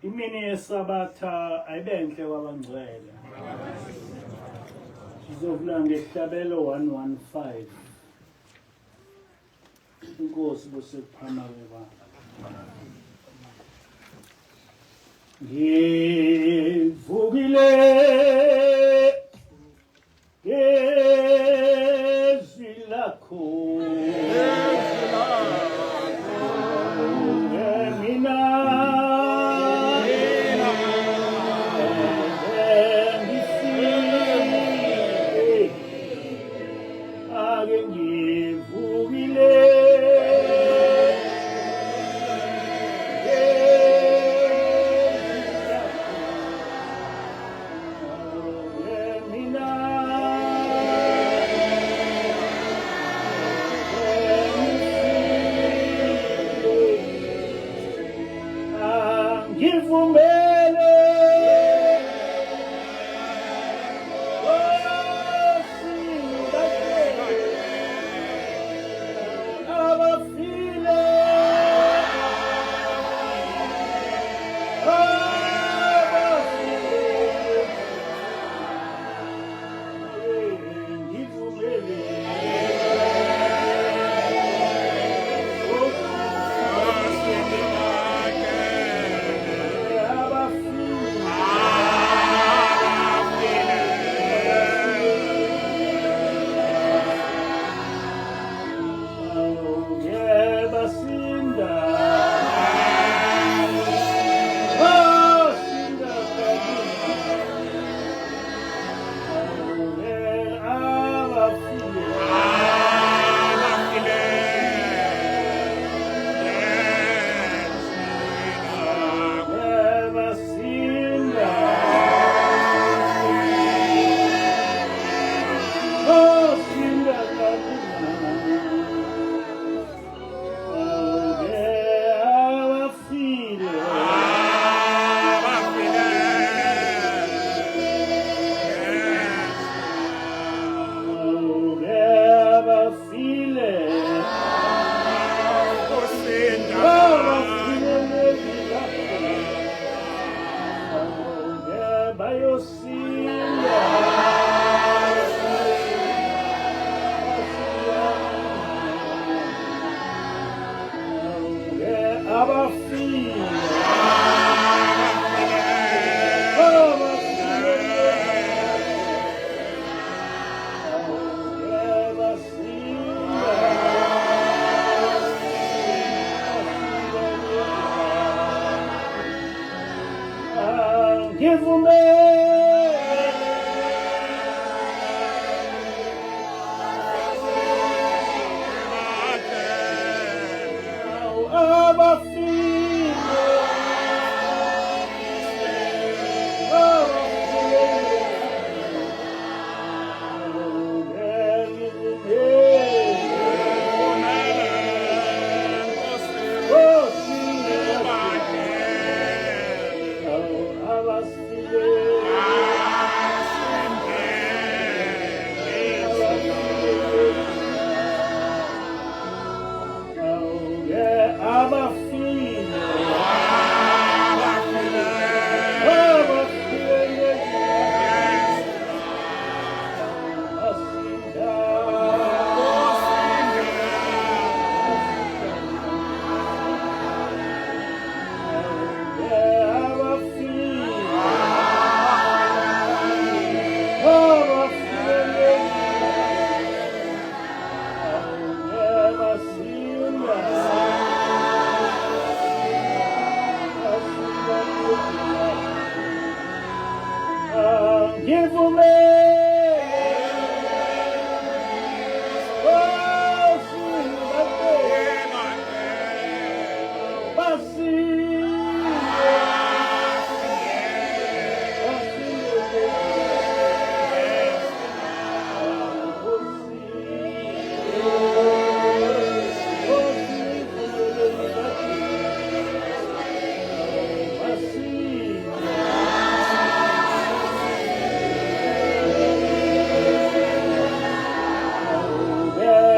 Imini yeSabatha ayibenhle kwabangcwele. Sizovula ngesihlabelo 115. Inkosi busekuphama-ke kwami. Ngivukile ngezwi lakho. Mina engifile ake ngivukile mina angivumele abafile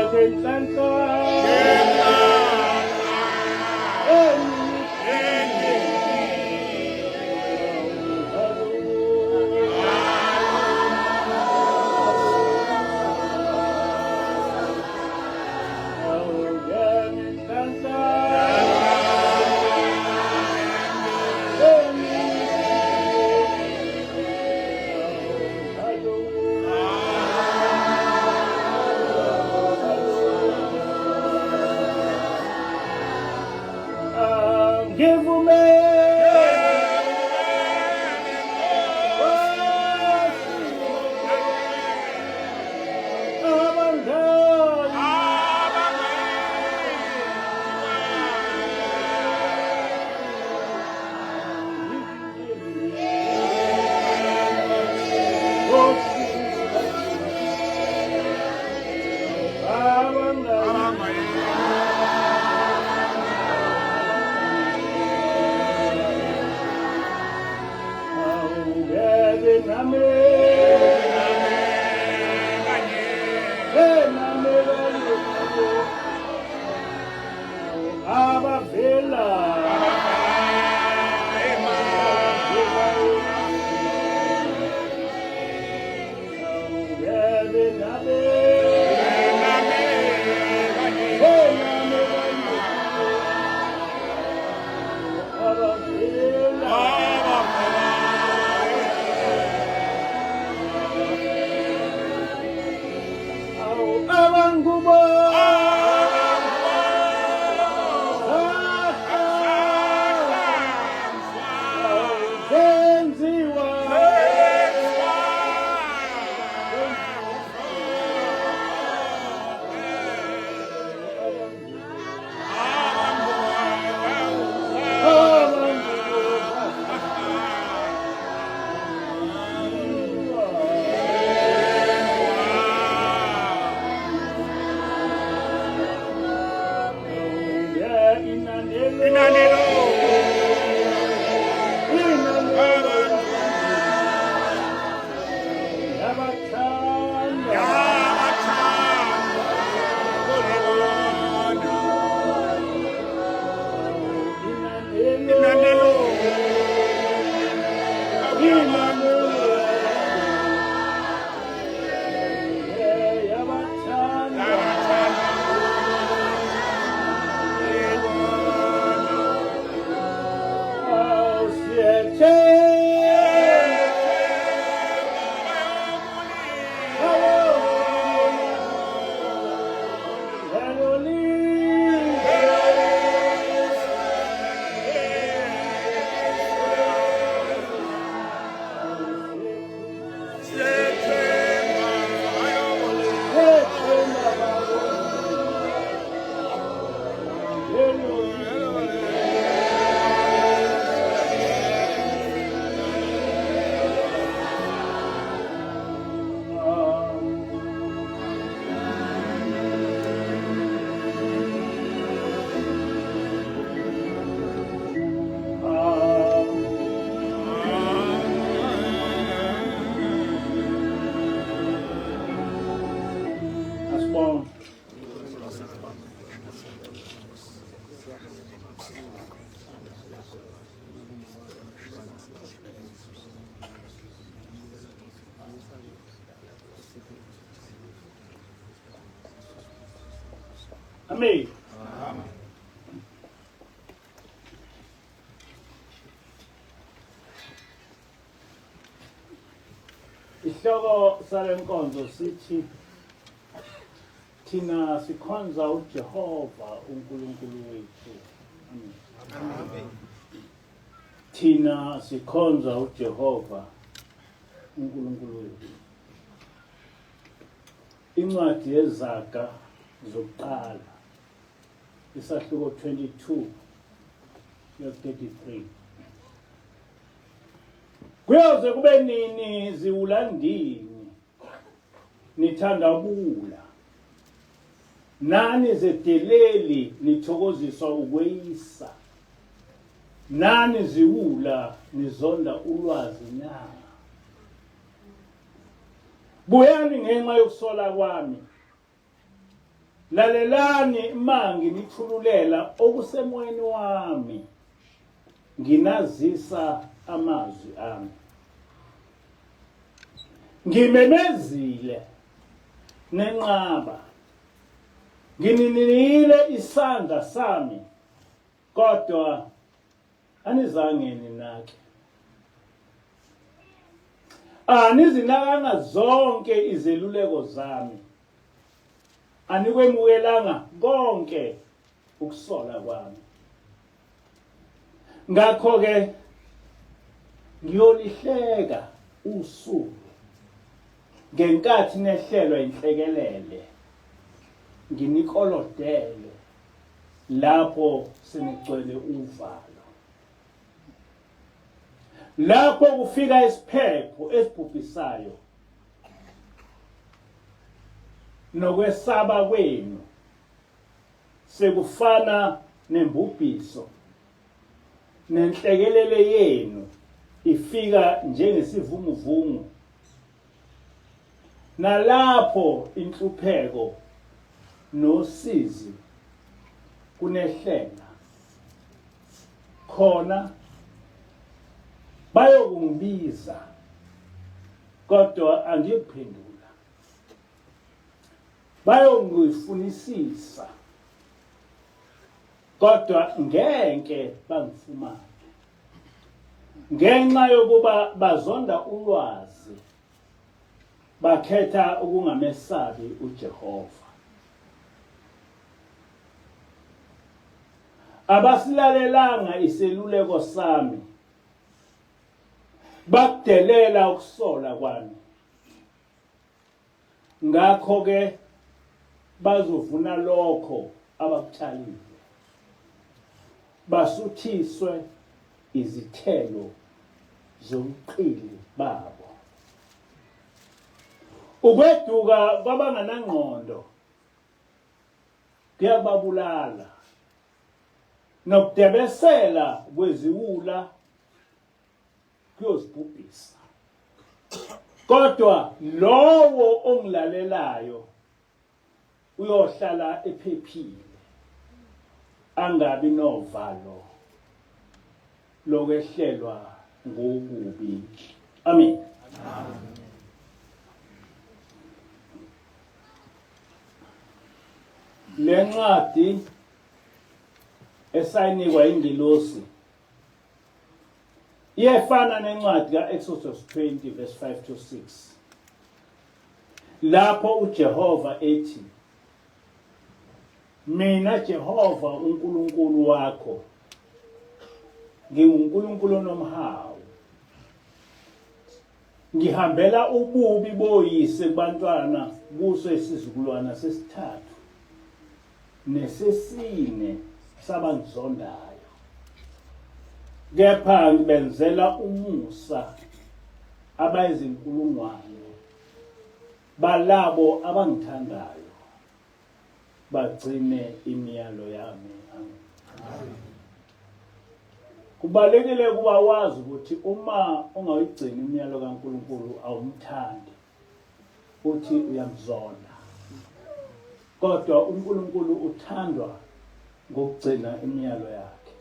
Ngenhlanhla. Ngivumele Abavela Asibonge. Amen. Isihloko sale nkonzo sithi thina sikhonza uJehova uNkulunkulu wethu. Amen. Amen. Thina sikhonza uJehova uNkulunkulu wethu. Incwadi yezaga zokuqala isahluko 22 kuya 33. Kuyoze kube nini ziwulandini nithanda ubuwula nani zedeleli nithokoziswa ukweyisa nani ziwula nizonda ulwazi na buyani ngenxa yokusola kwami Lalelani ma nginithululela okusemoyeni wami, nginazisa amazwi ami. Ngimemezile nenqaba, ngininikile isandla sami, kodwa anizange ninake. Anizinakanga zonke izeluleko zami. Anikwemukelanga konke ukusola kwami. Ngakho-ke ngiyolihleka usuku ngenkathi nehlelwa inhlekelele, nginikolodele lapho senigcwele uvalo. Lapho kufika isiphepho esibhubhisayo nokwesaba kwenu sekufana nembubhiso nenhlekelele yenu ifika njengesivunguvungu nalapho inhlupheko nosizi kunehlela khona bayokungibiza kodwa angikuphendula bayongifunisisa kodwa ngeke bangifumane ngenxa yokuba bazonda ulwazi bakhetha ukungamesabi uJehova abasilalelanga iseluleko sami bakudelela ukusola kwami Ngakho-ke bazovuna lokho abakutshalile, basuthiswe izithelo zobuqili babo. Ukweduka kwabanganangqondo kuyababulala, nokudebesela kweziwula kuyozibhubhisa. Kodwa lowo ongilalelayo uyohlala ephephile, angabi novalo lokwehlelwa ngokubi. Amen. Le ncwadi esayinikwa ingilosi Iyefana nencwadi ka-Exodus 20 verse 5 to 6 lapho uJehova ethi mina Jehova uNkulunkulu wakho nginguNkulunkulu onomhawu ngihambela ububi boyise kubantwana kuso isizukulwana sesithathu nesesine sabangizondayo kepha ngibenzela umusa abayizinkulungwane balabo abangithandayo bagcine imiyalo yami. Amen. Kubalekile ukuba wazi ukuthi uma ungayigcini imiyalo kaNkulunkulu awumthandi uthi uyamzonda. Kodwa uNkulunkulu uthandwa ngokugcina imiyalo yakhe.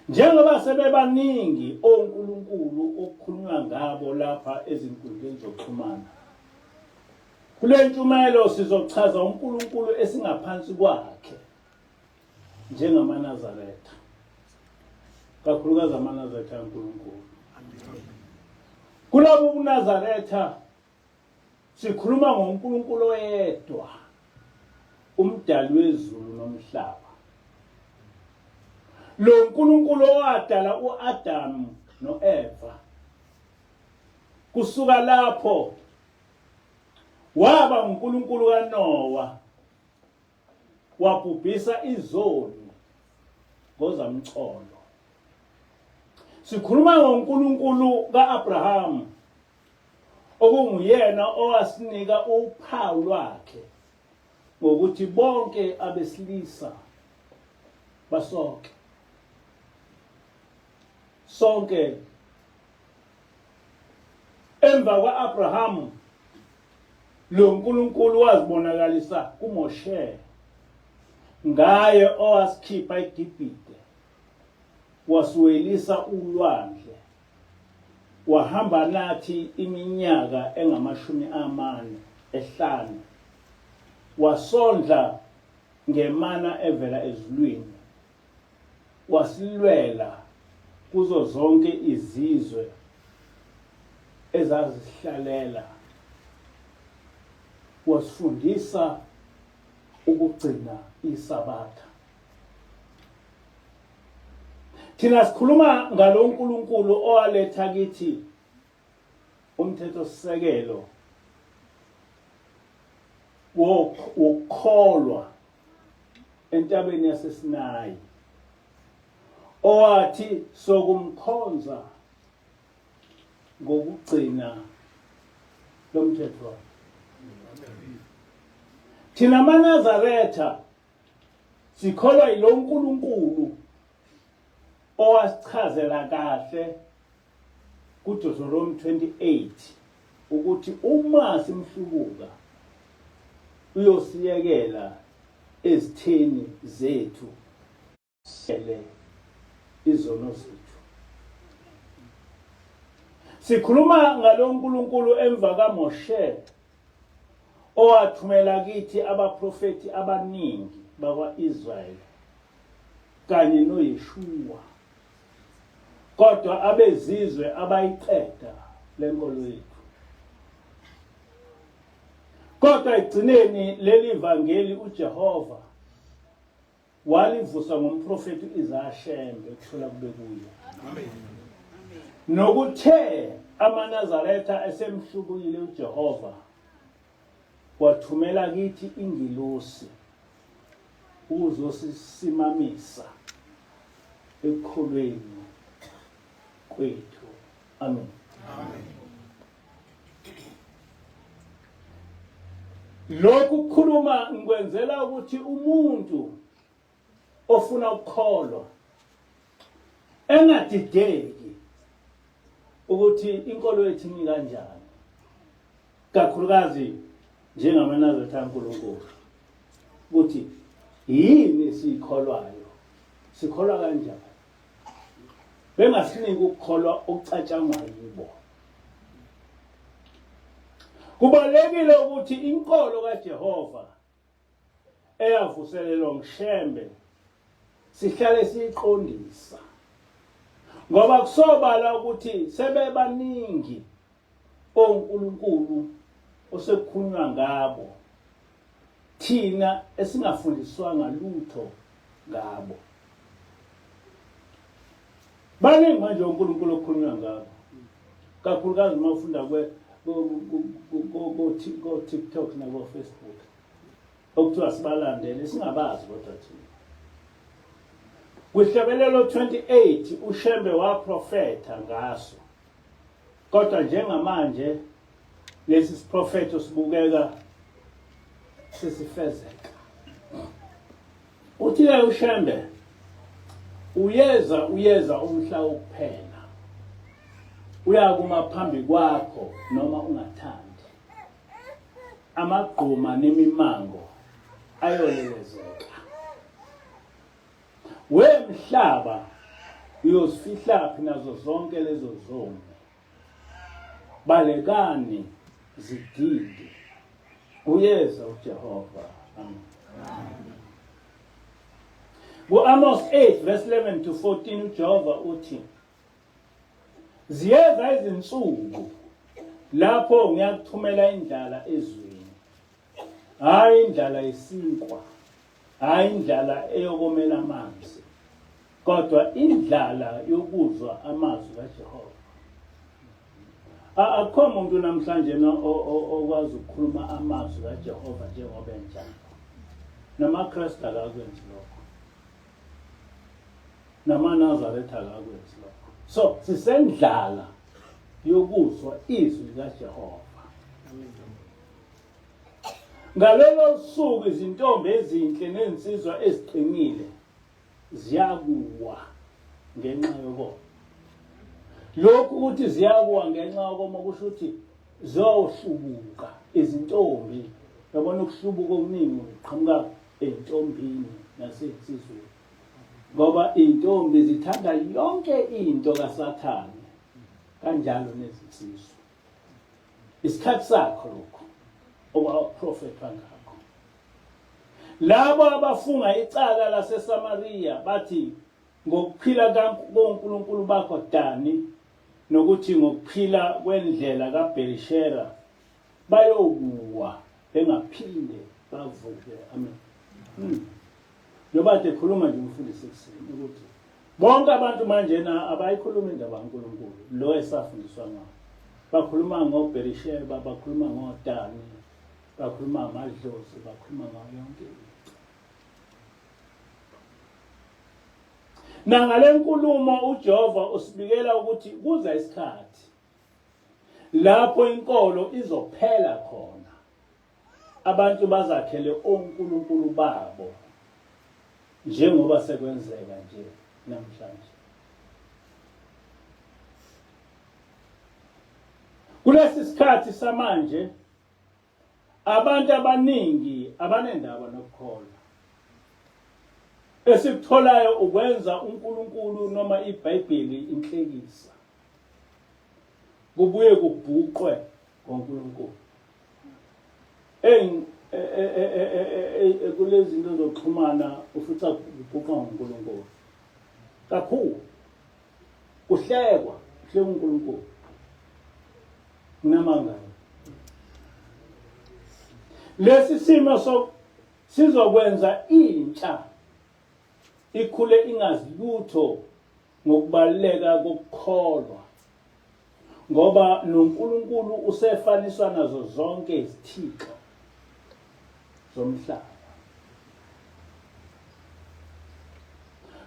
Njengoba sebebaningi onkulunkulu okukhulunywa ngabo lapha ezinkundleni zokuxhumana. Kule ntshumayelo sizochaza uNkulunkulu esingaphansi kwakhe njengamaNazaretha. Kakhulukazi amaNazaretha kaNkulunkulu. Kulobu buNazaretha Sikhuluma ngoNkulunkulu oyedwa, umdali wezulu nomhlaba. Lo Nkulunkulu owadala uAdamu noEva. Kusuka lapho waba uNkulunkulu kaNowa wabhubhisa izoni ngozamcolo. Sikhuluma ngoNkulunkulu kaAbraham okunguyena owasinika uphawu lwakhe ngokuthi bonke abesilisa basoke sonke emva kwa-Abrahamu lo nkulunkulu wazibonakalisa kuMoshe ngaye owasikhipha eGibhite wasiwelisa ulwandle Wahamba nathi iminyaka engamashumi amane ehlane, wasondla ngemana evela ezulwini, wasilwela kuzo zonke izizwe ezazisihlalela, wasifundisa ukugcina iSabatha. Thina sikhuluma ngalo uNkulunkulu owaletha kithi umthethosisekelo wokukholwa entabeni yaseSinayi, owathi sokumkhonza ngokugcina lo mthetho wakhe. Thina maNazaretha sikholwa yilo uNkulunkulu owasichazela kahle kuDeuteronomy 28 ukuthi uma simhlubuka uyosiyekela ezitheni zethu sele izono zethu. Sikhuluma ngalo nkulunkulu emva kaMoshe owathumela kithi abaprofeti abaningi bakwa-Israyeli kanye noYeshua, kodwa abezizwe abayiqeda lenkolo yethu. Kodwa ekugcineni leli vangeli uJehova walivusa ngomprofeti uIsaya Shembe, kuthola kube kuye. Amen. Nokuthe amaNazaretha esemhlubukile uJehova wathumela kithi ingilosi ukuzosisimamisa ekukholweni kwethu. Amen. Amen. Lokhu kukhuluma ngikwenzela ukuthi umuntu ofuna ukukholwa engadideki ukuthi inkolo yethu imi kanjani, kakhulukazi njengamaNazaretha kaNkulunkulu, ukuthi yini esiyikholwayo, sikholwa kanjani, bengasiniki ukukholwa okucatshangwa yibo. Kubalekile ukuthi inkolo kaJehova eyavuselelwa nguShembe sihlale siyiqondisa, ngoba kusobala ukuthi sebebaningi onkulunkulu osekukhulunywa ngabo thina esingafundiswanga lutho ngabo. Baningi manje onkulunkulu okukhulunywa ngabo, kakhulukazi uma ufunda ko-TikTok nako-Facebook, okuthiwa sibalandele singabazi kodwa thina. Kwihlebelelo 28 uShembe waprofetha ngaso, kodwa njengamanje lesi siprofetho sibukeka sesifezeka. Uthi-ke uShembe, uyeza uyeza umhla wokuphela, uyakuma phambi kwakho noma ungathandi, amagquma nemimango ayolelezeka. We mhlaba, uyozifihlaphi nazo zonke lezo zoni? Balekani zididi, uyeza uJehova. Amen. Ku-Amos 8 verse 11 to 14 uJehova uthi, ziyeza izinsuku lapho ngiyakuthumela indlala ezweni, hhayi indlala yesinkwa, hhayi indlala eyokomela amanzi, kodwa indlala yokuzwa amazwi kaJehova. Akukho muntu namhlanje okwazi ukukhuluma amazwi kaJehova njengoba enjalo. NamaKristu akakwenzi lokho, namaNazaretha akakwenzi lokho. So sisendlala yokuzwa izwi likaJehova. Ngalolo suku izintombi ezinhle nezinsizwa eziqinile ziyakuwa ngenxa yokoma. Lokhu ukuthi ziyakuwa ngenxa yokoma kusho ukuthi ziyohlubuka izintombi. Yabona, ukuhlubuka okuningi kuqhamuka ey'ntombini nasey'nsizweni, ngoba iy'ntombi zithanda yonke into kaSathane, kanjalo nezinsizwa. Isikhathi sakho lokho okwaprofethwa ngakho. Labo abafunga icala laseSamariya bathi, ngokuphila konkulunkulu bakho Dani, nokuthi ngokuphila kwendlela kaBherishera, bayokuwa bengaphinde bavuke. Amen. Njengoba kade ekhuluma nje umfundisi ekuseni ukuthi Bonke abantu manje na abayikhuluma indaba kaNkulunkulu lo esafundiswa ngawo. Bakhuluma ngoBerisheba, bakhuluma ngoDani, bakhuluma amadlozi, bakhuluma ngayo yonke into. Nangale nkulumo uJehova usibikela ukuthi kuza isikhathi lapho inkolo izophela khona. Abantu bazakhele onkulunkulu babo njengoba sekwenzeka nje namhlanje. Kulesi sikhathi samanje abantu abaningi abanendaba nokukholwa. Esikutholayo ukwenza uNkulunkulu noma iBhayibheli inhlekisa. Kubuye kubhuqwe ngoNkulunkulu. Ey kulezi zinto zokuxhumana ufica kubhuqwa ngoNkulunkulu. Kakhulu. Kuhlekwa, kuhlekwa uNkulunkulu. Nginamanga. Lesi simo so sizokwenza intsha ikhule ingazi lutho ngokubaluleka kokukholwa ngoba noNkulunkulu usefaniswa nazo zonke izithixo zomhlaba.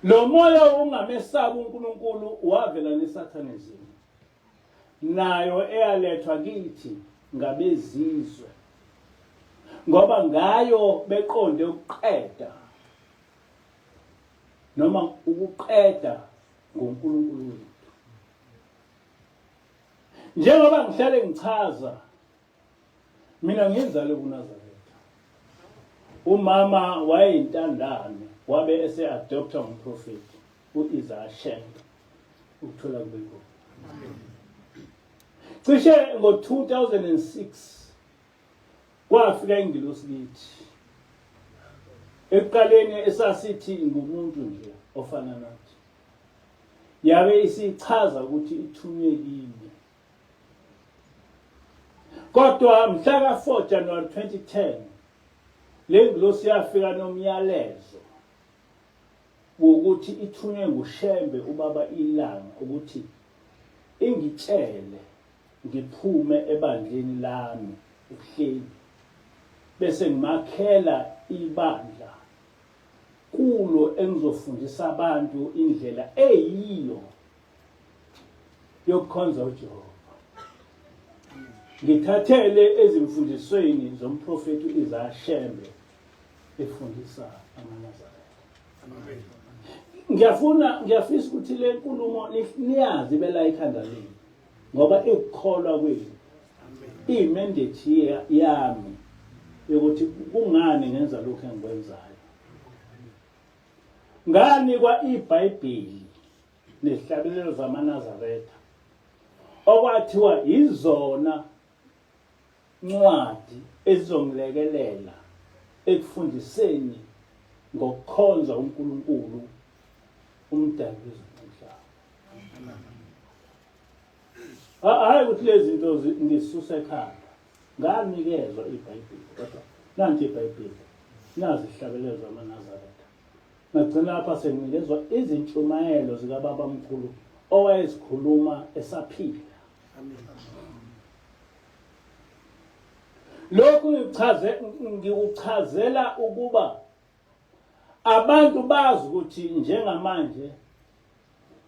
Lo moya wongamesabi uNkulunkulu wavela neSathanism nayo eyalethwa kithi ngabezizwe ngoba ngayo beqonde ukuqeda noma ukuqeda ngoNkulunkulu wethu. Njengoba ngihlale ngichaza mina ngiyinzalo kuNazaretha. Umama wayeyintandane wabe ese-adoptha ngumprofethi u-Isaiah Shembe ukuthola kube khona. Cishe ngo-2006 kwafika ingilosi kithi. Ekuqaleni esasithi ngumuntu nje ofana nathi. Yabe isichaza ukuthi ithunywe kimi. Kodwa mhla ka-4 January 2010 le ngilosi yafika nomyalezo wokuthi ithunywe nguShembe ubaba iLanga ukuthi ingitshele ngiphume ebandleni lami ebuhleni bese ngimakhela ibandla kulo engizofundisa abantu indlela eyiyo yokukhonza uJehova. Ngithathele ezimfundisweni zomprofethi uIsaya Shembe efundisa amaNazaretha. Ngiyafuna ngiyafisa ukuthi le nkulumo niyazi bela ikhanda lenu ngoba ikukholwa kwenu iyimandate yami yokuthi kungani ngenza lokhu engikwenzayo. Nganikwa iBhayibheli nezihlabelelo zamaNazaretha okwathiwa yizona ncwadi ezizongilekelela ekufundiseni ngokukhonza uNkulunkulu umdali wezulu nomhlaba. Hhayi ukuthi lezi zinto ngisusa ekhanda. Nganikezwa iBhayibheli kodwa nanti iBhayibheli nazi izihlabelelo zamaNazaretha. Ngagcina lapha senginikezwa izintshumayelo zikababamkhulu owayezikhuluma esaphila. Lokhu ngichaze ngikuchazela ukuba abantu bazi ukuthi njengamanje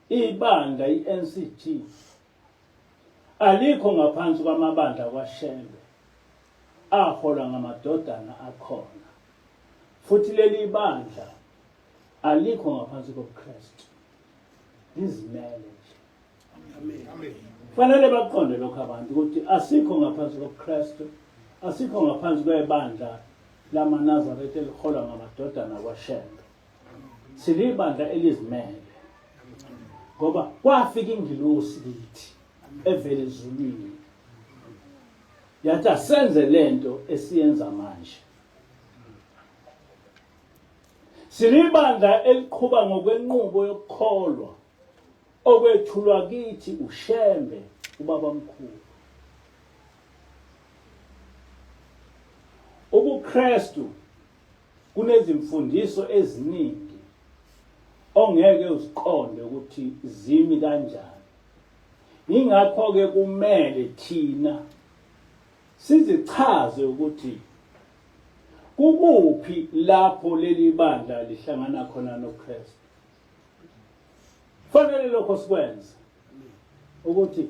ibandla iNCT alikho ngaphansi kwamabandla kwaShembe aholwa ngamadodana akhona. Futhi leli bandla alikho ngaphansi kobuKristu. Lizimele nje. Amen. Fanele baqonde lokho abantu ukuthi asikho ngaphansi kobuKristu, asikho ngaphansi kwebandla lamaNazaretha eliholwa ngamadodana kwaShembe. Silibandla elizimele. Ngoba kwafika ingilosi kithi evela ezulwini. Yathi asenze lento esiyenza manje. Silibandla eliqhuba ngokwenqubo yokukholwa okwethulwa kithi uShembe ubabamkhulu. UbuKristu kunezimfundiso eziningi ongeke uziqonde ukuthi zimi kanjani. Yingakho-ke kumele thina sizichaze ukuthi kukuphi lapho leli bandla lihlangana khona noKristu. Fanele lokho sikwenze ukuthi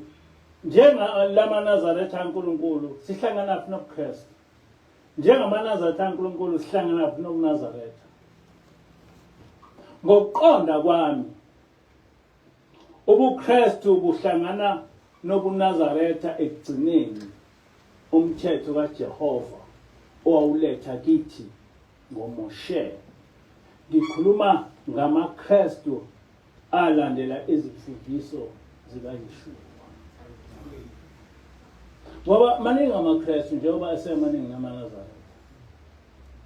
njengalamaNazaretha kaNkulunkulu sihlangana phi noKristu. NjengamaNazaretha kaNkulunkulu sihlangana phi nokuNazaretha. Ngokuqonda kwami UbuKristu buhlangana nobuNazaretha ekugcineni umthetho kaJehova owawuletha kithi ngoMoshe. Ngikhuluma ngamaKristu alandela izimfundiso zikaYeshua. Ngoba maningi amaKristu njengoba esemaningi namaNazaretha.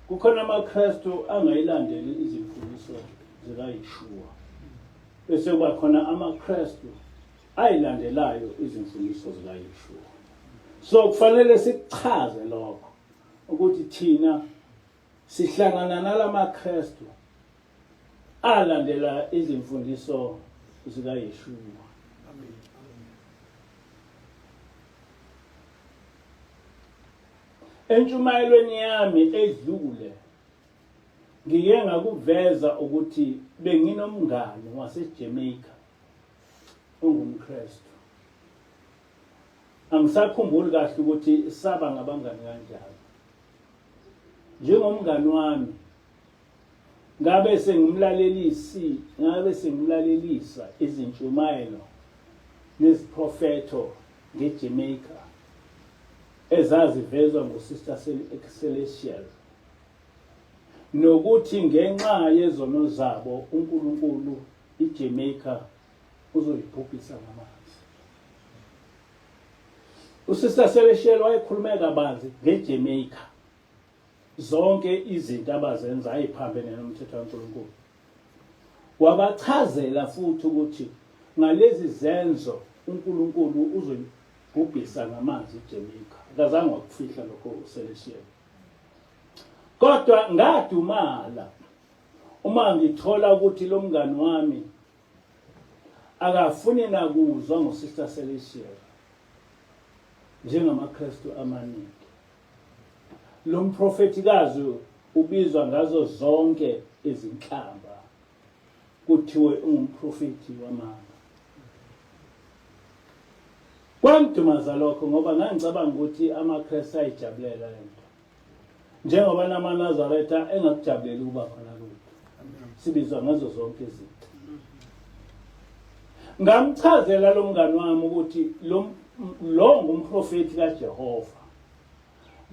Kukhona amaKristu angayilandeli izimfundiso zikaYeshua. Bese kuba khona amaKristu ayilandelayo izimfundiso zikaYeshua. So kufanele sikuchaze lokho ukuthi thina sihlangana nalamaKristu alandela izimfundiso zikaYeshua. Entshumayelweni yami edlule Ngike ngakuveza ukuthi benginomngani waseJamaica ongumKristu. Angisakhumbuli kahle ukuthi saba ngabangani kanjani. Njengomngani wami ngabe sengimlalelisi ngabe sengimlalelisa izintshumayelo neziprofetho ngeJamaica ezazivezwa nguSister Celestial nokuthi ngenxa yezono zabo uNkulunkulu iJamaica uzoyibhubhisa ngamanzi. USister Celestial wayekhulume kabanzi ngeJamaica. Zonke izinto abazenza ayiphambene nomthetho kaNkulunkulu. Wabachazela futhi ukuthi ngalezi zenzo uNkulunkulu uzoyibhubhisa ngamanzi iJamaica. Akazange wakufihla lokho uCelestial. Kodwa ngadumala uma ngithola ukuthi lo mngani wami akafuni nakuzwa ngoSister Celestial njengamaKristu amaningi. Lo mprofethikazi ubizwa ngazo zonke izinhlamba kuthiwe ungumprofethi wamanga. Kwangidumaza lokho ngoba ngangicabanga ukuthi amaKristu ayijabulela le nto. Njengoba namaNazaretha engakujabuleli ukuba khona kwethu. Sibizwa ngazo zonke izinto. Ngamchazela lo mngani wami ukuthi lo lo ngumprofethi kaJehova.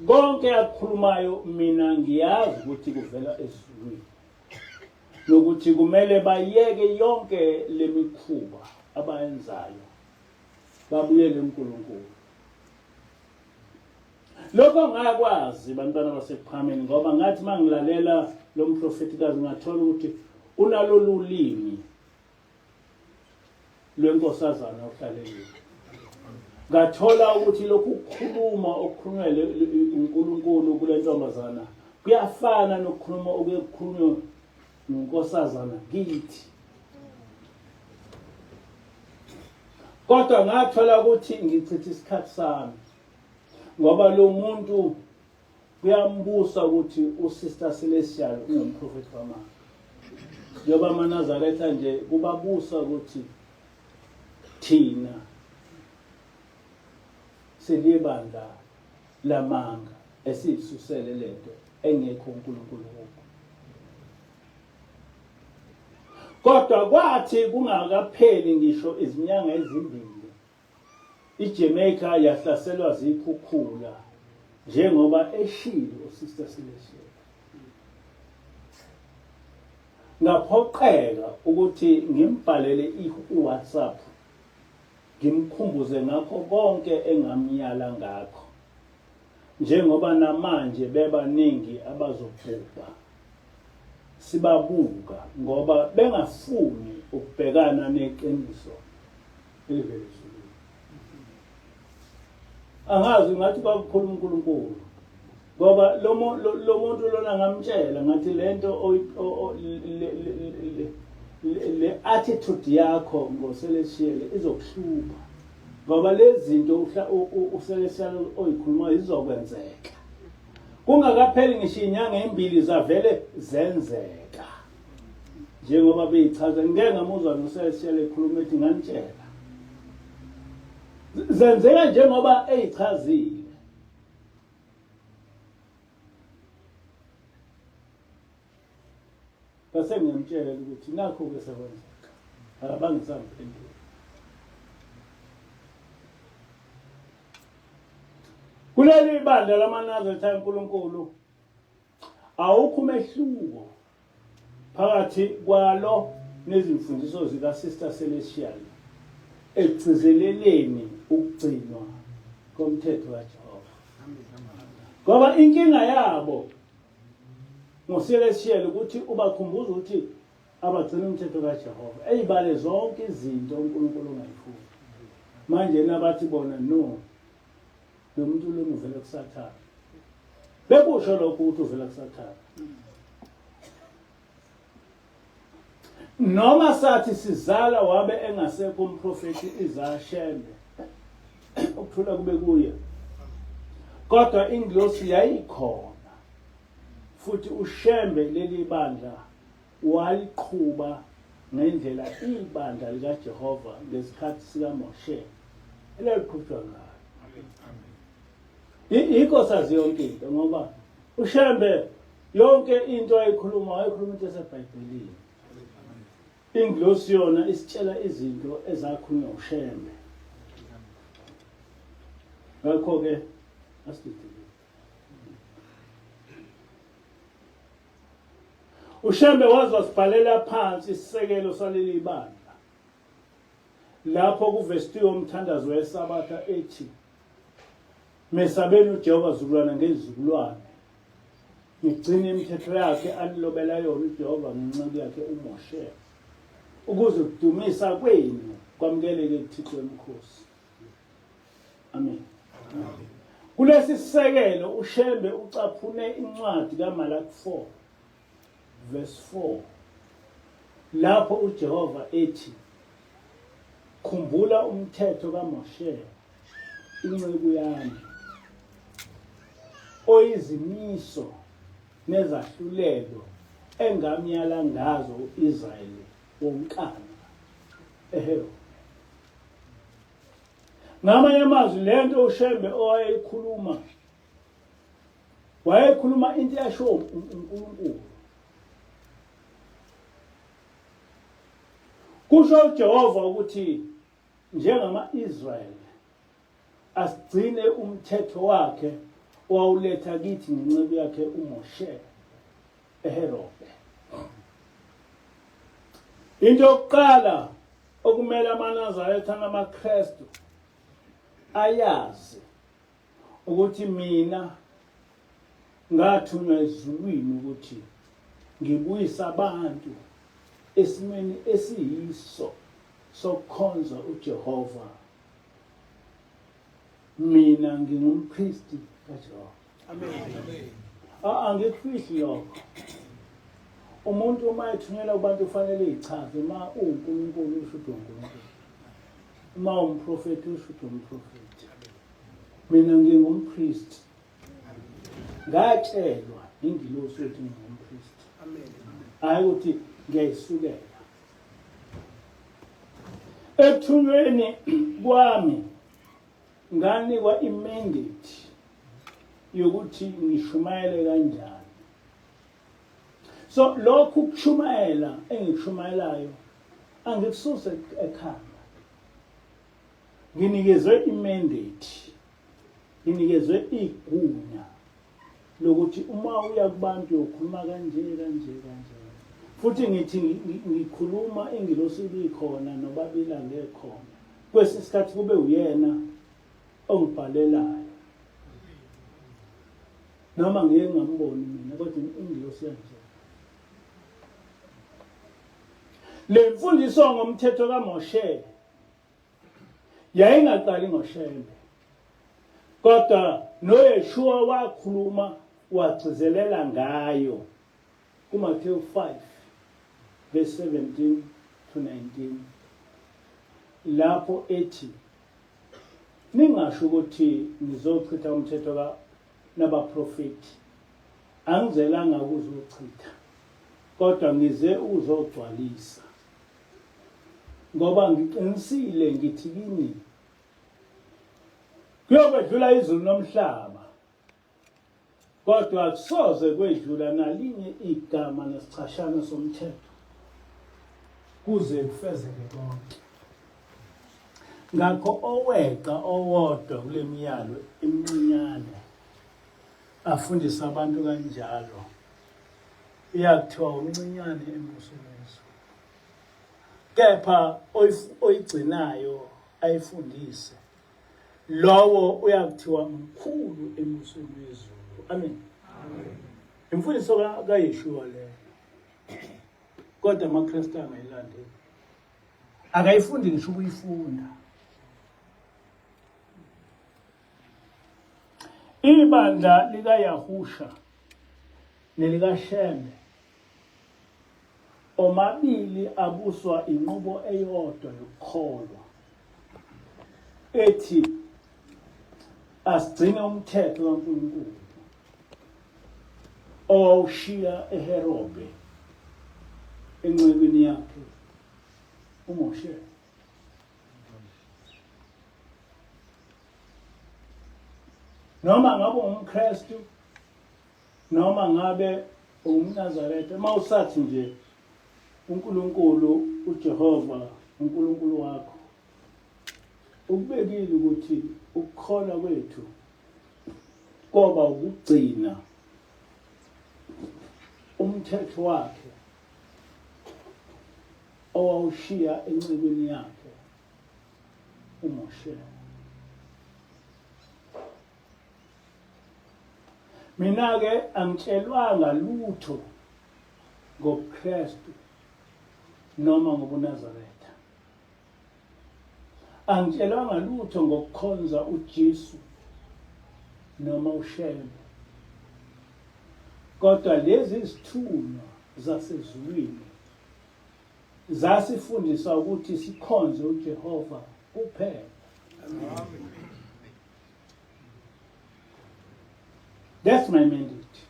Konke akukhulumayo mina ngiyazi ukuthi kuvela ezulwini. Nokuthi kumele bayeke yonke lemikhuba abayenzayo babuyele kuNkulunkulu. Lokho ngakwazi bantwana basekuphakameni ngoba ngathi mangilalela lo mprofethikazi ngathola ukuthi unalolu limi lwenkosazana ohlalelile. Ngathola ukuthi lokhu kukhuluma okukhulunywa uNkulunkulu kule ntombazana kuyafana nokukhuluma okuye kukhulunywe ngunkosazana kithi. Kodwa ngathola ukuthi ngichitha isikhathi sami ngoba lo muntu kuyambusa ukuthi uSister Celestial ungumprofethi wamanga. Njengoba amaNazaretha nje kubabusa ukuthi thina silibandla lamanga esiyisusele lento engekho uNkulunkulu kukho. Kodwa kwathi kungakapheli ngisho izinyanga ezimbili iJamaica yahlaselwa zikhukhula njengoba eshilo uSister Celestial. Ngaphoqeka ukuthi ngimbhalele i-WhatsApp ngimkhumbuze ngakho konke engamyala ngakho njengoba namanje bebaningi abazobhubha sibabuka ngoba bengafuni ukubhekana neqiniso elivela ezulwini. Angazi ngathi kwakukhuluma uNkulunkulu ngoba lo muntu lona ngamtshela ngathi lento Le attitude yakho ngoseleshiyele izokuhlupha ngoba lezi zinto useleshiyele oyikhulumayo izokwenzeka kungakapheli ngisho inyanga embili zavele zenzeka njengoba beyichaza. Ngike ngamuzwa noseleshiyele ekhuluma ethi nganitshela zenzeka njengoba eyichazile. Ngase ngiyamtshela ukuthi nakho-ke sekwenzeka, akabange sangiphendula. Kuleli bandla lamaNazaretha kaNkulunkulu awukho umehluko phakathi kwalo nezimfundiso zika-Sister Celestial ekugcizeleleni ukugcinwa komthetho kaJehova. Ngoba inkinga yabo ngoSelestial ukuthi ubakhumbuza ukuthi abagcina umthetho kaJehova, eyibale zonke izinto uNkulunkulu ongayifuni. Manje nabathi bona no, lo muntu lona uvela kuSathane. Bekusho lokho ukuthi uvela kuSathane. Noma sathi sizala wabe engasekho umprofeti Isaya Shembe, ukuthula kube kuye, kodwa ingilosi yayikhona futhi uShembe leli bandla waliqhuba ngendlela ibandla likaJehova ngesikhathi sikaMoshe elaliqhutshwa ngayo. Yikho sazi yonke into ngoba uShembe yonke into ayikhuluma wayekhuluma into eseBhayibhelini. Ingilosi yona isitshela izinto ezakhulunywa uShembe. Ngakho-ke asididile. UShembe waze wasibhalela phansi isisekelo saleli bandla lapho kuvestiwe umthandazo weSabatha ethi mesabeni uJehova zukulwana ngezizukulwane ngigcine imithetho yakhe anilobela yona uJehova ngenceku yakhe uMoshe ukuze ukudumisa kwenu kwamukeleke kuThixo wemikhosi. Amen. Kulesi sisekelo uShembe ucaphune incwadi kaMalaki 4 verse 4 lapho uJehova ethi khumbula umthetho kaMoshe inceku yami oyizimiso nezahlulelo engamyala ngazo uIsrayeli wonkana eHerode. Ngamanye amazwi lento uShembe owayeyikhuluma wayekhuluma into yasho uNkulunkulu. Kusho uJehova ukuthi njengama-Israyeli asigcine umthetho wakhe owawuletha kithi ngenceku yakhe uMoshe eHerode. Into yokuqala okumele amaNazaretha namaKristu ayazi ukuthi mina ngathunywa ezulwini ukuthi ngibuyise abantu esimweni esiyiso sokukhonza uJehova. Mina ngingumpristi kaJehova. Amen. Angikufihli lokho. Umuntu uma ethunyelwa kubantu ufanele ichaze uma uwuNkulunkulu usho ukuthi uNkulunkulu. Uma umprofeti usho ukuthi umprofeti. Mina ngingumpristi. Ngatshelwa ingilosi ukuthi ngingumpristi. Amen. Hayi ukuthi ngiyayisukela. Ekuthunyweni kwami nganikwa imandate yokuthi ngishumayele kanjani. So lokhu kushumayela engikushumayelayo angikususe ekhanda. Nginikezwe imandate, nginikezwe igunya lokuthi uma uya kubantu uyokhuluma kanje kanje kanje. Futhi ngithi ngikhuluma ingilosi ibikhona nobabili angekhona. Kwesinye isikhathi kube uyena ongibhalelayo noma ngeke ngamboni mina kodwa ingilosi yanje. Le mfundiso ngomthetho kaMoshe yayingaqali ngoShembe, kodwa noYeshua wakhuluma wagcizelela ngayo kuMathewu 5 verse 17 to 19 lapho ethi ningasho ukuthi ngizochitha umthetho ka nabaprofeti angizelanga ukuzochitha kodwa ngize ukuzogcwalisa ngoba ngiqinisile ngithi kini kuyokwedlula izulu nomhlaba kodwa akusoze kwedlula nalinye igama nesichashana somthetho kuze kufezeke konke ngakho oweqa owodwa kule miyalo imincinyane afundise abantu kanjalo iyakuthiwa umncinyane embusweni wezulu kepha oyigcinayo ayifundise lowo uyakuthiwa mkhulu embusweni wezulu amen imfundiso kaYeshua leyo kodwa amaKristu angayilandeli akayifundi ngisho ukuyifunda ibandla likaYahusha nelikaShembe Omabili abuswa inqubo eyodwa yokukholwa ethi asigcine umthetho kaNkulunkulu owawushiya eHerobe encekwini yakhe uMoshe. Noma ngabe ungumKristu Noma ngabe ungumNazaretha, uma usathi nje uNkulunkulu uJehova uNkulunkulu wakho ukubekile ukuthi ukukholwa kwethu koba ukugcina umthetho wakhe owawushiya encekwini yakhe uMoshe. Mina-ke angitshelwanga lutho ngobuKristu noma ngobuNazaretha. Angitshelwanga lutho ngokukhonza uJesu noma uShembe. Kodwa lezi zithunywa zasezulwini zasifundisa ukuthi sikhonze uJehova kuphela. Amen. That's my mandate.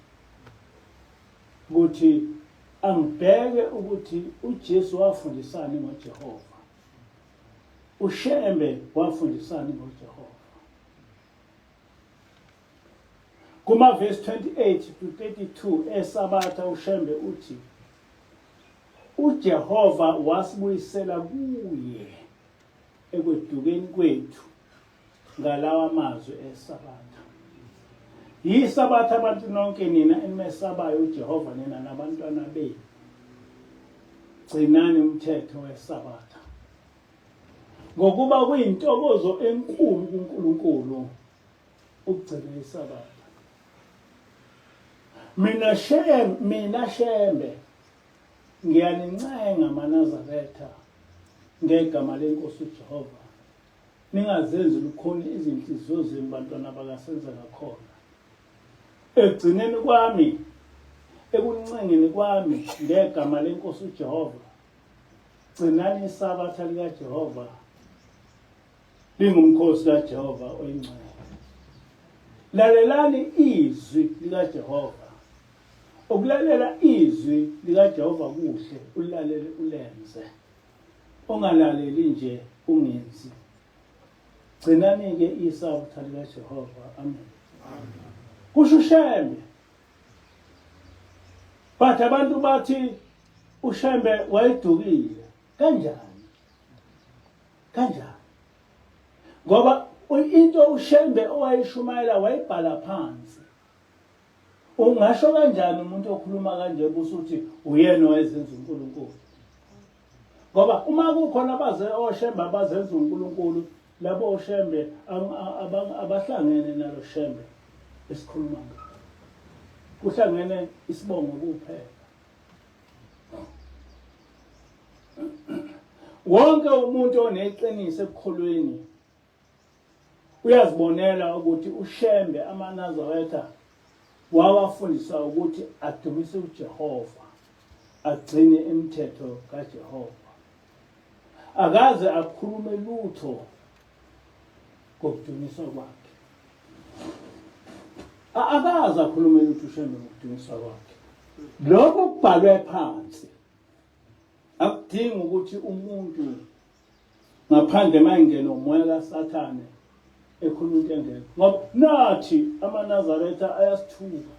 Ukuthi angibheke ukuthi uJesu wafundisani ngoJehova. uShembe wafundisani ngoJehova. Kuma verse 28 to 32 eSabatha uShembe uthi uJehova wasibuyisela kuye ekwedukeni kwethu ngalawa mazwi eSabatha. Yisabatha abantu nonke nina enimesabayo uJehova nina nabantwana benu. Gcinani umthetho weSabatha. Ngokuba kuyintokozo enkulu kuNkulunkulu ukugcina iSabatha. Mina Shem, mina Shembe ngiyanincenga maNazaretha ngegama lenkosi uJehova Ningazenzi lukhuni izinhliziyo zenu bantwana bakaSenzangakhona. Ekugcineni kwami, ekuncengeni kwami ngegama lenkosi uJehova, gcinani isabatha likaJehova lingumkhosi kaJehova oyingcwele. Lalelani izwi likaJehova. Ukulalela izwi likaJehova kuhle, ulalele ulenze. Ungalaleli nje ungenzi. Gcinani-ke isabatha likaJehova. Amen. Kusho uShembe. But abantu bathi uShembe wayedukile. Kanjani? Kanjani? Ngoba into uShembe owayishumayela wayibhala phansi. Ungasho kanjani umuntu okhuluma kanje busuthi uyena owayezenza uNkulunkulu? Ngoba uma kukhona abaze oshembe abazenza uNkulunkulu, labo oshembe abahlangene nalo shembe esikhuluma ngayo. Kuhlangene isibongo kuphela. Wonke umuntu oneqiniso ekukholweni Uyazibonela ukuthi uShembe amaNazaretha wawafundisa ukuthi adumise uJehova. agcine imithetho kaJehova. Akaze akhulume lutho ngokudunyiswa kwakhe. Akaze akhulume lutho uShembe ngokudunyiswa kwakhe. Lokho kubhalwe phansi. Akudingi ukuthi umuntu ngaphandle mayingena umoya kaSathane ekhuluma into engekho ngoba nathi amaNazaretha ayasithuka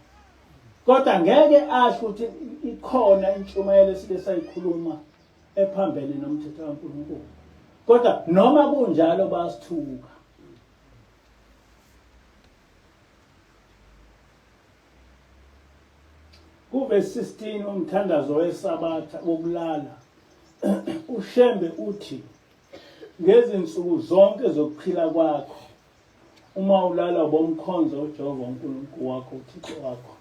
kodwa ngeke asho ukuthi ikhona intshumayelo esike sayikhuluma ephambene nomthetho kaNkulunkulu kodwa noma kunjalo bayasithuka. Kuvesi 16 umthandazo weSabatha wokulala uShembe uthi ngezinsuku zonke zokuphila kwakho uma ulala ubomkhonza uJehova uNkulunkulu wakho uThixo wakho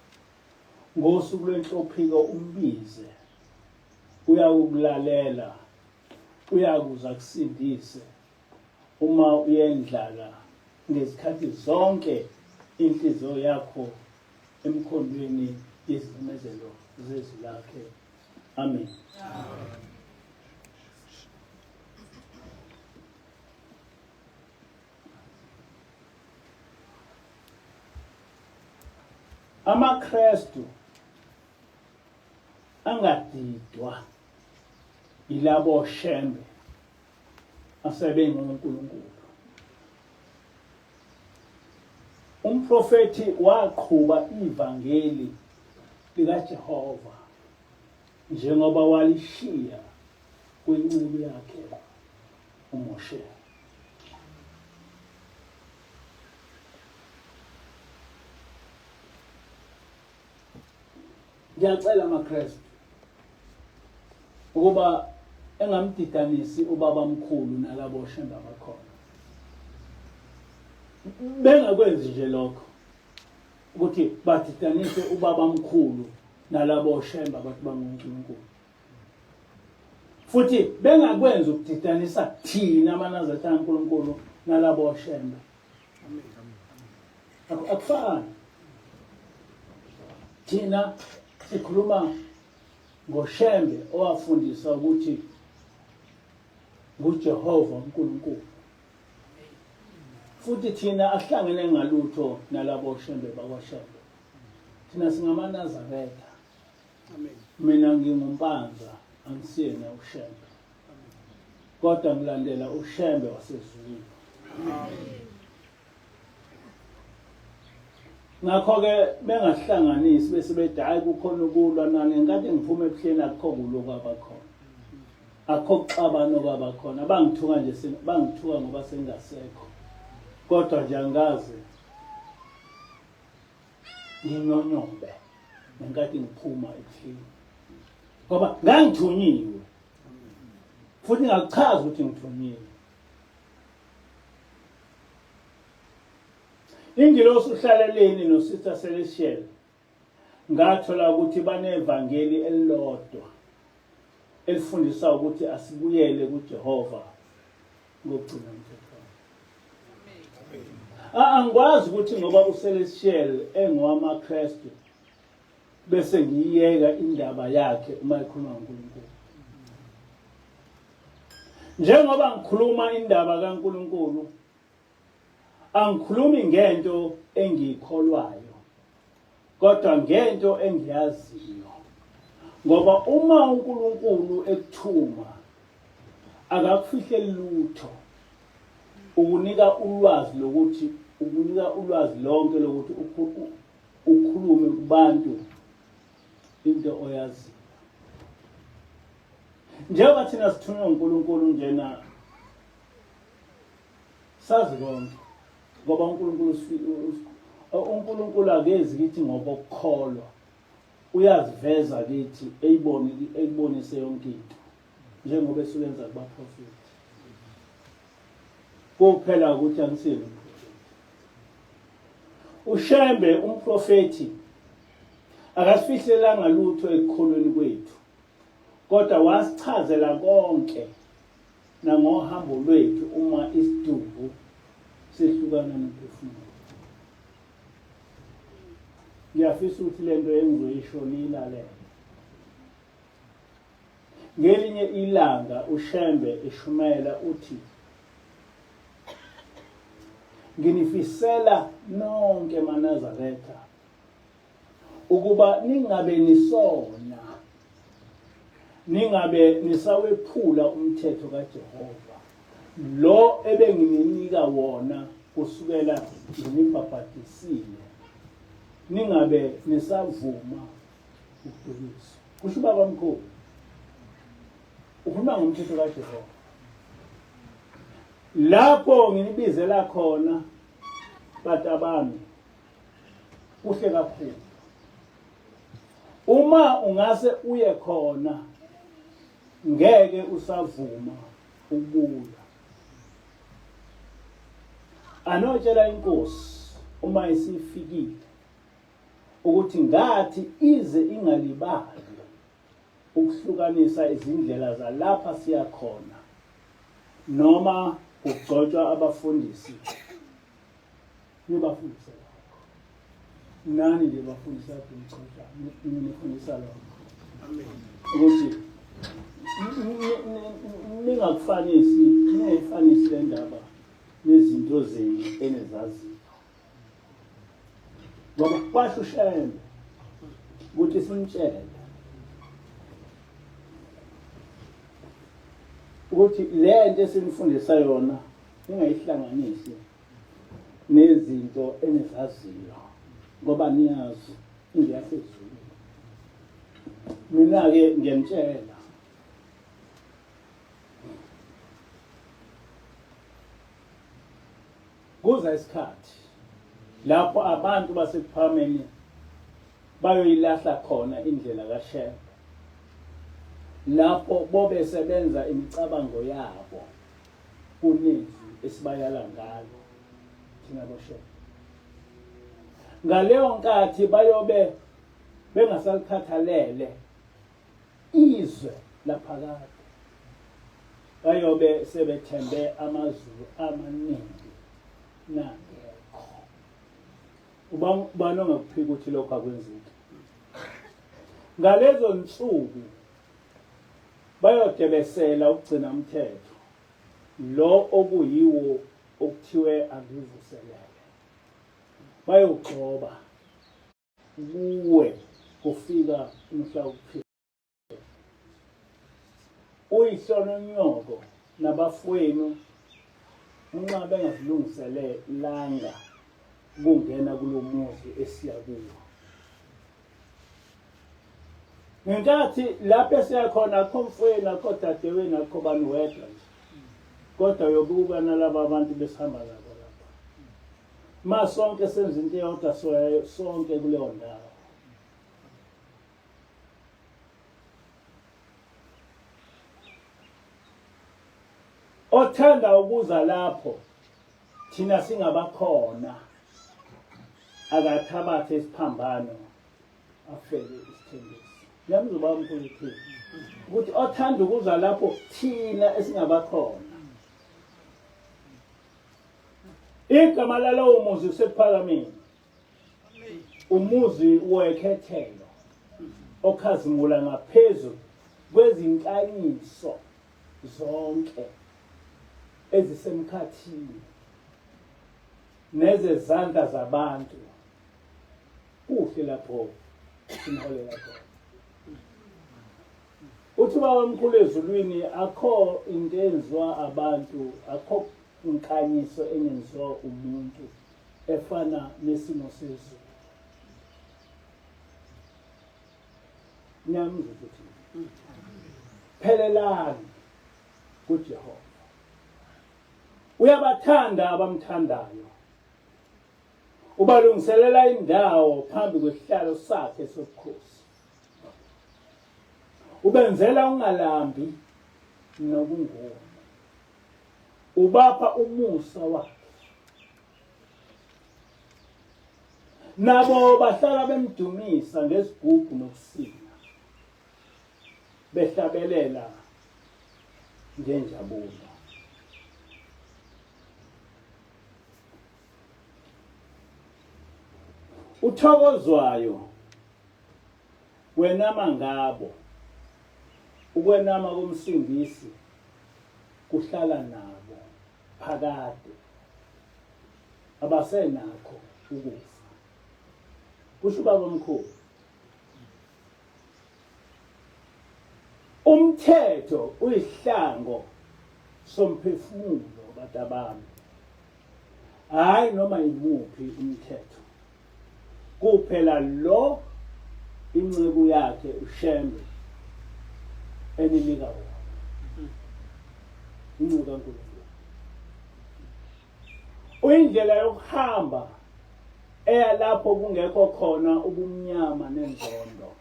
ngosuku lwenhlophiko umbize uyakukulalela uyakuza kusindise uma uyendlala ngezikhathi zonke inhliziyo yakho emkhondweni yezimemezelo zezwi lakhe. Amen. AmaKristu angadidwa yilabo shembe asebengoNkulunkulu. Umprofethi waqhuba ivangeli likaJehova njengoba walishiya kwinceku yakhe uMoshe. Ngiyacela amaKristu ukuba engamdidanisi ubaba mkhulu nalabo shembe abakhona. Bengakwenzi nje lokho ukuthi badidanise ubaba mkhulu nalabo shembe abathi banguNkulunkulu. Futhi bengakwenzi ukudidanisa thina amaNazaretha kaNkulunkulu nalabo shembe. Akufani. Thina sikhuluma ngoShembe owafundisa ukuthi nguJehova uNkulunkulu. Futhi thina ahlangene ngalutho nalabo Shembe bakwaShembe. Thina singamaNazaretha. Mina nginguMpanza angisiyena uShembe. Kodwa ngilandela uShembe wasezulwini. Ngakho-ke bengahlanganisi bese bethi hhayi kukhona ukulwa nani ngenkathi ngiphuma ebuhleni akukho kulwa kwabakhona akukho kuxabana okwabakhona bangithuka nje bangithuka ngoba sengingasekho kodwa nje angikaze nginyonyobe ngenkathi ngiphuma ebuhleni ngoba ngangithunyiwe futhi ngakuchaza ukuthi ngithunyiwe. Ingilosi uhlaleleni noSister Celestial ngathola ukuthi banevangeli elilodwa elifundisa ukuthi asibuyele kuJehova ngokugcina umthetho. Angikwazi ukuthi ngoba uCelestial engowamaKristu bese ngiyiyeka indaba yakhe uma ekhuluma ngoNkulunkulu. Njengoba ngikhuluma indaba kaNkulunkulu angikhulumi ngento engiyikholwayo kodwa ngento engiyaziyo ngoba uma uNkulunkulu ekuthuma akakufihleli lutho ukunika ulwazi lokuthi ukunika ulwazi lonke lokuthi ukhulume kubantu into oyaziyo. Njengoba thina sithunywe uNkulunkulu njena sazi konke ngoba uNkulunkulu uNkulunkulu akezi kithi ngokukholwa uyaziveza kithi eyibone ekubonise yonke into njengoba esukenza kubaprofeti kuphela ukuthi angisiyena umprofeti uShembe umprofeti akasifihlelanga lutho ekukholweni kwethu Kodwa wasichazela konke nangohambo lwethu uma isidumbu sehlukana nomphefumulo. Ngiyafisa ukuthi le nto engizoyisho niyilalele. Ngelinye ilanga uShembe eshumayela uthi nginifisela nonke maNazaretha ukuba ningabe nisona ningabe nisawephula umthetho kaJehova lo ebengininika wona kusukela nginibhabhadisile ningabe nisavuma ukudukiswa kusho ubaba mkhulu ukhuluma ngomthetho kaJehova lapho nginibizela khona batabami kuhle kakhulu uma ungase uye khona ngeke usavuma ukubuya anotshela inkosi uma isifikile ukuthi ngathi ize ingalibali ukuhlukanisa izindlela zalapha siya khona noma kugcotshwa abafundisi nibafundise lokho nani nje bafundisa ngigcotshwa nifundisa lokho ukuthi ningakufanisi ningayifanisi le ndaba nezinto zenu enizaziyo ngoba kwasho uShembe ukuthi simtshele ukuthi le nto esinifundisa yona ningayihlanganisi nezinto enizaziyo ngoba niyazi ingeyasezulwini mina-ke ngiyamtshela Kuza isikhathi lapho abantu basekuphakameni bayoyilahla khona indlela kaShembe lapho bobe sebenza imicabango yabo kunezwi esibayala ngalo thina boShembe. Ngaleyo nkathi bayobe bengasalikhathalele izwe laphakade bayobe sebethembe amazulu amaningi nangekho ubani ongakuphika ukuthi lokho akwenzeki ngalezo nsuku bayodebesela ukugcina umthetho lo okuyiwo okuthiwe angivuselele bayogxoba kuwe kufika umhla wokuphila uyihlononyoko nabafowenu unxa bengazilungisele langa kungena kulomuzi esiya kuwo ngenkathi lapho esiya khona akho mfowenu akho dadewenu akho bani wedwa nje kodwa uyobuka nalaba bantu besihamba nabo lapha ma sonke senza into eyodwa soya sonke kuleyo ndawo othanda ukuza lapho thina singabakhona akathabathe isiphambano afele isithembiso ngiyamuzwa ubaba mkhulu uthini ukuthi othanda ukuza lapho thina esingabakhona Igama lalowo muzi usekuphakameni. Umuzi wekhethelo okhazimula ngaphezu kwezinkanyiso zonke ezisemkhathini nezezandla zabantu kuhle lapho simholela khona uthi ubaba omkhulu ezulwini akho into enziwa abantu akho inkanyiso engenziwa umuntu efana nesimo sezulu niyamuzwa ukuthi phelelani kuJehova uyabathanda abamthandayo ubalungiselela indawo phambi kwesihlalo sakhe sobukhosi ubenzela ungalambi nokungomi ubapha umusa wakhe nabo bahlala bemdumisa ngezigubhu nokusina behlabelela ngenjabulo uthokozwayo wena mangabo Ukwenama komsindisi kuhlala nabo phakade. Abasenakho ukufa. Kusho ubaba omkhulu. Umthetho uyisihlango somphefumulo batabami. Hayi noma yimuphi umthetho. Kuphela lo inceku yakhe uShembe eninika wona. Inceku kaNkulunkulu. Uyindlela yokuhamba eya lapho kungekho khona ubumnyama nenzondo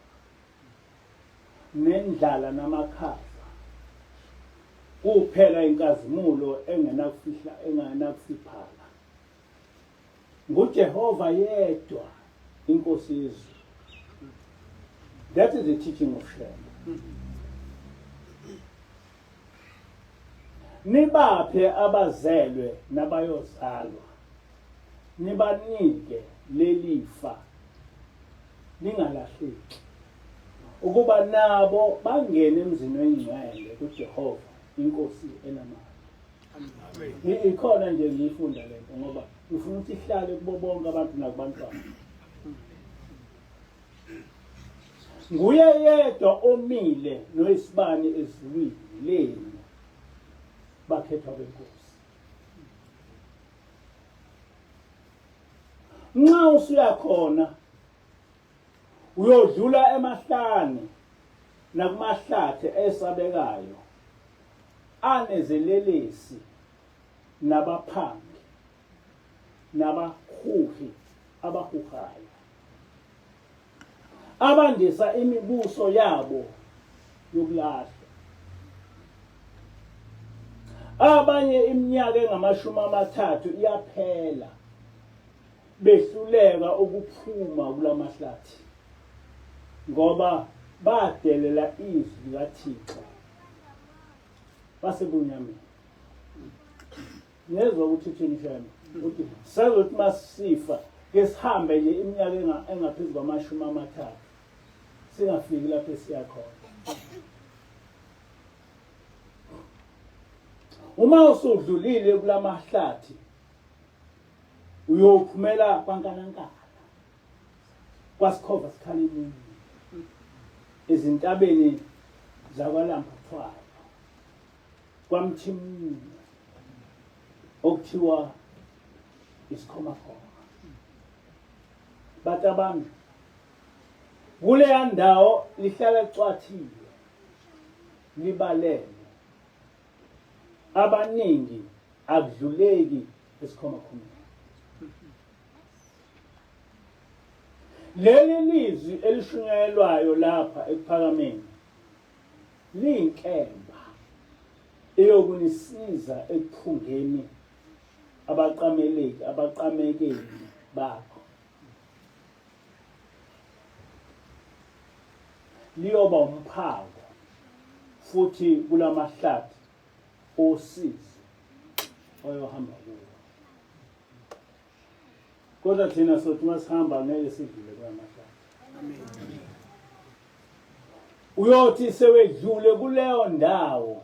nendlala namakhaza kuphela inkazimulo engenakufihla engenakufiphala nguJehova yedwa inkosi yezulu. That is the teaching of Shem. Nibaphe abazelwe nabayozalwa, nibanike lelifa lingalahleki, ukuba nabo bangene emzini oyingcwele kuJehova inkosi enamandla. Ikhona nje ngiyifunda lento ngoba ngifuna ukuthi ihlale kubo bonke abantu nakubantwana. Nguye yedwa omile noyisibani ezulwini lenu bakhethwa benkosi. Nxa usuyakhona uyodlula emahlane nakumahlathi esabekayo anezelelesi nabaphangi nabahuhi abahuhayo abandisa imibuso yabo yokulahla abanye iminyaka engamashumi amathathu iyaphela behluleka ukuphuma kulamahlathi ngoba badelela izwi likaThixo basebunyameni. Ngezwa ukuthi uthini Shembe, uthi sazothi masifa ke sihambe nje iminyaka engaphezu kwamashumi amathathu singafiki lapho esiya khona. Uma usudlulile kulamahlathi uyophumela kwaNkanankana kwasikhova sikhala imini ezintabeni zakwaLambathwayo kwaMthimune okuthiwa isikhomakhoma bathi abantu kuleya ndawo lihlala licwathile libalele abaningi akudluleki esikhomakhomeni leli lizwi elishunyayelwayo lapha ekuphakameni liyinkemba eyokunisiza ekuphungeni abaqameleki abaqamekeli bakho liyoba umphako futhi kulamahlathi osizi oyohamba kuwo kodwa thina sothi uma sihamba ngeke sidlule kulamahlathi uyothi sewedlule kuleyo ndawo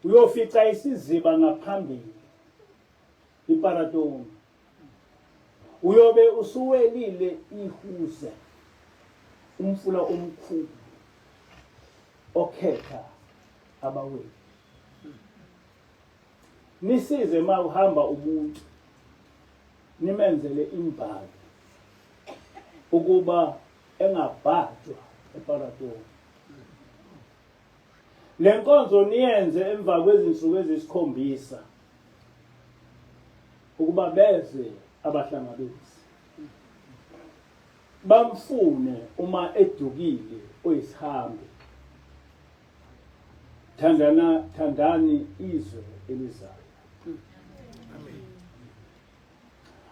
uyofica isiziba ngaphambili iparatoni uyobe usuwelile ihuze umfula omkhulu okhetha abaweli nisize uma uhamba umuntu nimenzele imbali ukuba engabhajwa eparatoni Le nkonzo niyenze emva kwezinsuku ezisikhombisa ukuba beze abahlangabezi bamfune uma edukile oyisihambi. Thandana thandani izwe elizayo.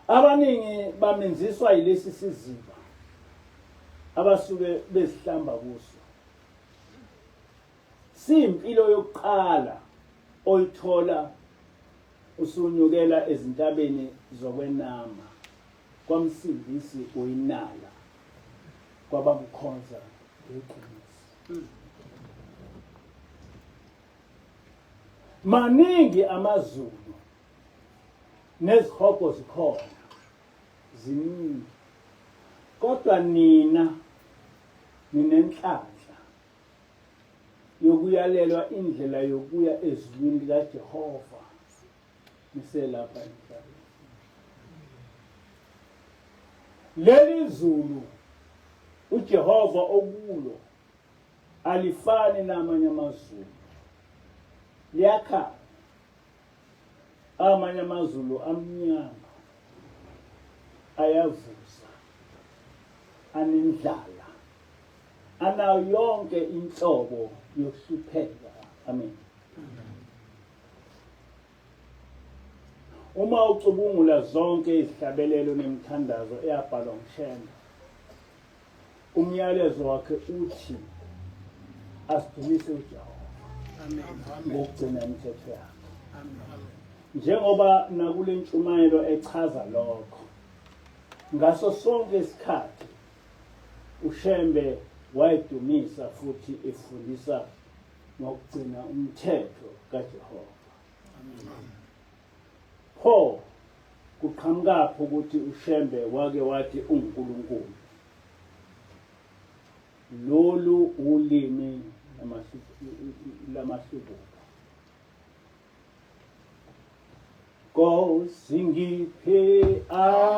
Abaningi baminziswa yilesi siziba abasuke bezihlamba kuso. Siyimpilo yokuqala oyithola usunyukela ezintabeni zokwenama kwaMsindisi uyinala kwabamkhonza ngeqiniso. Maningi amazulu nezihogo zikhona ziningi, kodwa nina ninenhlanhla yokuyalelwa indlela yokuya ezulwini likaJehova niselapha emhlabeni. Leli zulu uJehova okulo alifani namanye amazulu, liyakhanya. Amanye amazulu amnyama ayavuza, anendlala, anayo yonke inhlobo yokuhlupheka. Amen. Uma ucubungula zonke izihlabelelo nemithandazo eyabhalwa nguShembe, umyalezo wakhe uthi asidumise uJehova ngokugcina imithetho yakhe. Njengoba nakule ntshumayelo echaza lokho, ngaso sonke isikhathi uShembe wayedumisa futhi efundisa ngokugcina umthetho kaJehova. Pho kuqhamukaphi ukuthi uShembe wake wathi unguNkulunkulu? Lolu ulimi lamahlubuka. Nkosi ngiphe amandla,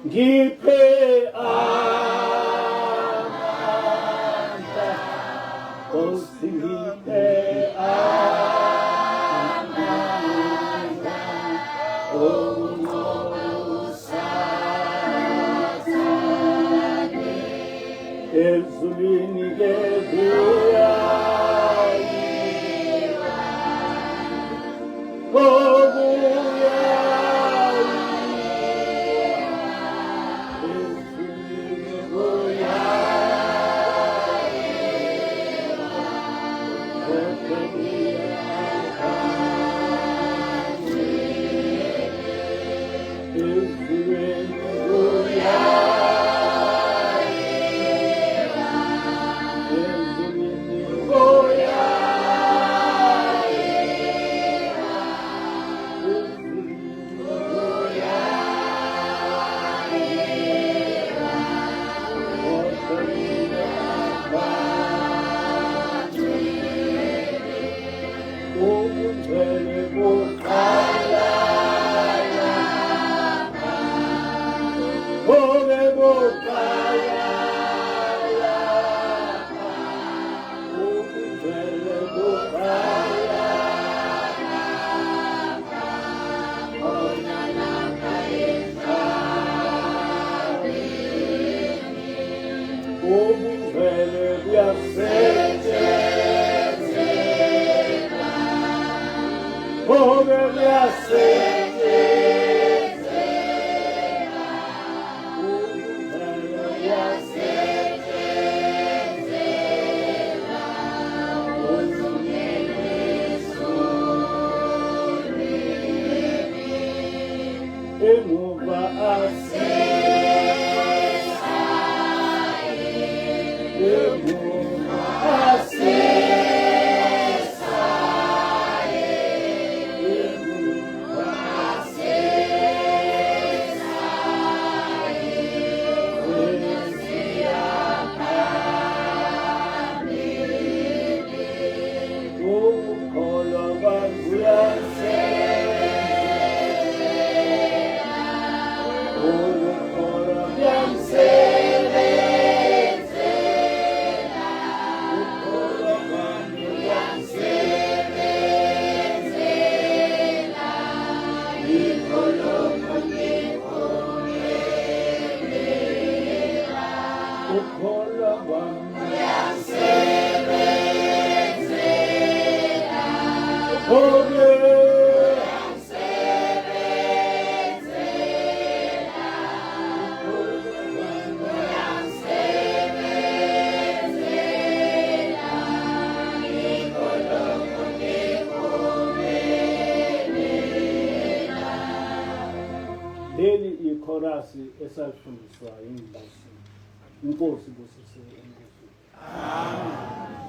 ngiphe amandla, Nkosi ngiphe amandla okunqoba uSathane ezulwini ke kuyayiwa Leli ikhorasi esalifundiswa yinkosi. Inkosi busise inkosi. Amen.